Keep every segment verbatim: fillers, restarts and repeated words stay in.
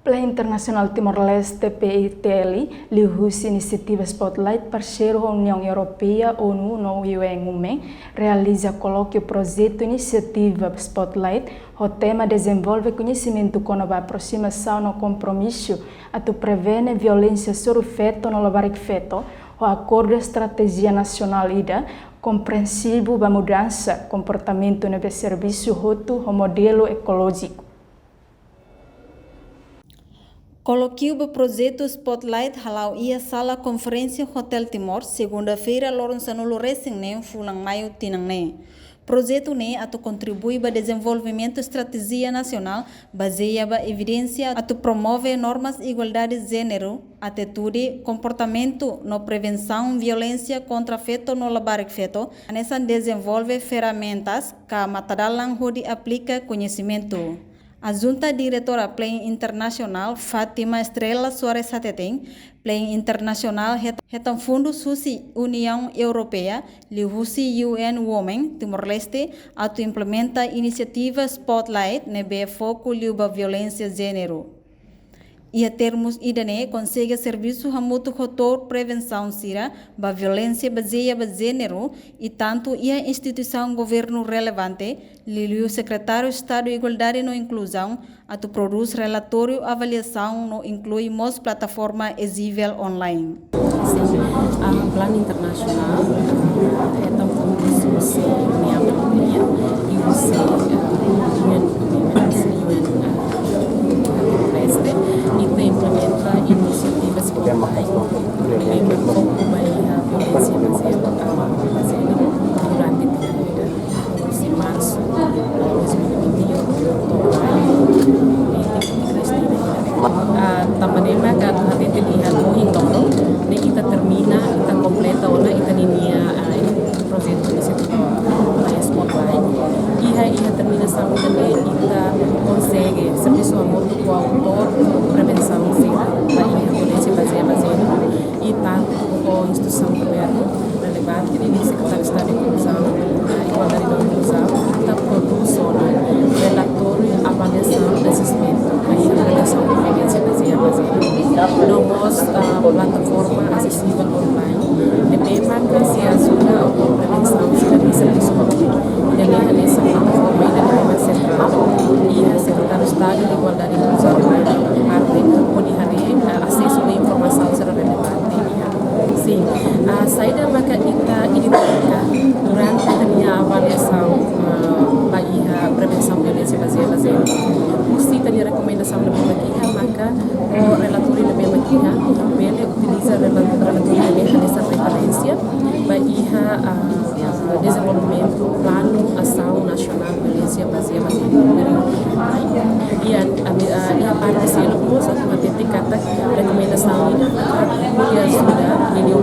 Plan Internasionál Timor-Leste, P I T L, liuhusi inisiativa Spotlight, parseiru ho Uniaun Europeia, ONU no U N Women, realiza kolókiu projetu inisiativa Spotlight ho tema dezenvolve koñesimentu kona-ba aprosimasaun no kompromisu atu prevene violénsia soru feto no labarik feto, ho akordu estratéjia nasionál ida komprensivu ba mudansa komportamentu ne'ebé servisu hotu ho modelu ekolójiku. Kolókiu ba projetu Spotlight hala'o iha sala konferénsia Hotel Timor, segunda-feira, loron sanulu-resin-neen fulan Maiu tinan ne'e. Projetu ne'e atu kontribui ba dezenvolvimentu estratéjia nasionál bazeia ba evidénsia atu promove normas igualdade jéneru, atitude, komportamentu no prevensaun violénsia kontra feto no labarik feto, hanesan dezenvolve ferramentas ka matadalan hodi aplika koñesimentu. Adjunta Diretora Plan Internasionál, Fátima Estrela Soares hateten, Plan Internasionál het-, hetan fundus husi Uniaun Europeia, liuhusi U N Women Timor-Leste, atu implementa inisiativa Spotlight ne'ebé foku liu ba violénsia jéneru. Iha termus ida-ne'e konsege servisu hamutuk ho autór prevensaun sira ba violénsia bazeia ba jéneru, i tantu iha instituisaun governu relevante, liuliu Sekretáriu Estadu Igualdade no Inkluzaun, atu prodús relatóriu avaliasaun no inklui mós plataforma ezivel online. Sin, ah, Plan Internasionál, ah, hetan fundus husi Uniaun Europeia, i husi, ah, U N, U N, ah, Timor-Leste, ita implementa inisiativa Spotlight, ne'ebé foku ba iha violénsia bazeia ba, ah, ba jéneru durante tinan ida, husi marsu dois mil e vinte e um to'o mai, ah, tanba ne'e maka atu hatete iha ohin loron ne'e ita termina, ita kompleta ona ita-nia, ah, projetu inisiativa Spotlight. Iha, iha terminasaun ida-ne'e ita konsege servisu hamutuk ho autór prevensaun sira ba iha violénsia bazeia ba jéneru, i tantu ho instituisaun governu relevante, liuliu Sekretáriu Estadu Inkluzaun, ah, Igualdade no Inkluzaun, ita prodús ona relatóriu avaliasaun, assessment ba iha prevensaun violénsia bazeia ba jéneru. No mós, ah, plataforma asesu online, ne'ebé maka sei ajuda autór prevensaun sira-nia servisu. Ida-ne'e hanesan plataforma ida-ne'ebé sentrál iha Sekretáriu Estadu Igualdade no Inkluzaun, parte hodi haree, ah, asesu ba informasaun sira relevante. Sin, ah, saida maka ita identifika durante ita-nia avaliasaun, ah, ba iha prevensaun violénsia bazeia ba jéneru. Husi ita-nia rekomendasaun ne'ebé mak iha maka, ou relatóriu ne'ebé mak iha, bele utiliza rela-, relatóriu ne'e hanesan referénsia ba iha, ah, ah, dezenvolvimentu planu asaun nasionál violénsia bazeia ba jéneru. Iha, ah, iha parte seluk mós atu hatete katak rekomendasaun ida-ne'e ajuda iha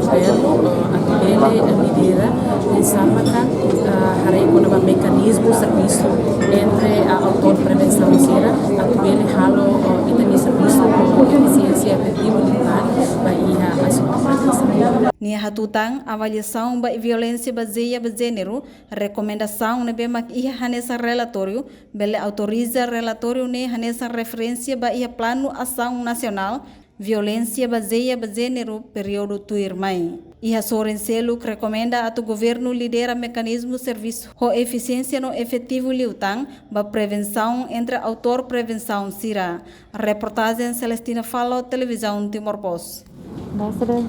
governu, ah, atu bele, ah, lidera, i sama ka, ah, haree kona-ba mekanizmu servisu entre, ah, autór prevensaun sira, atu bele halo, ah, ita-nia servisu ho efisiénsia, efetividade ba iha asuntu prevensaun. Nia hatutan, avaliasaun ba violénsia bazeia ba jéneru, rekomendasaun ne'ebé mak iha hanesan relatóriu, bele autoriza relatóriu ne'e hanesan referénsia ba iha planu asaun nasionál violénsia bazeia ba jéneru períodu tuirmai. Iha sorin seluk rekomenda atu governu lidera mekanizmu servisu ho efisiénsia no efetivu liután ba prevensaun entre autór prevensaun sira. Reportajen Celestina Falo, Televizaun Timor Post. Dah, sudah.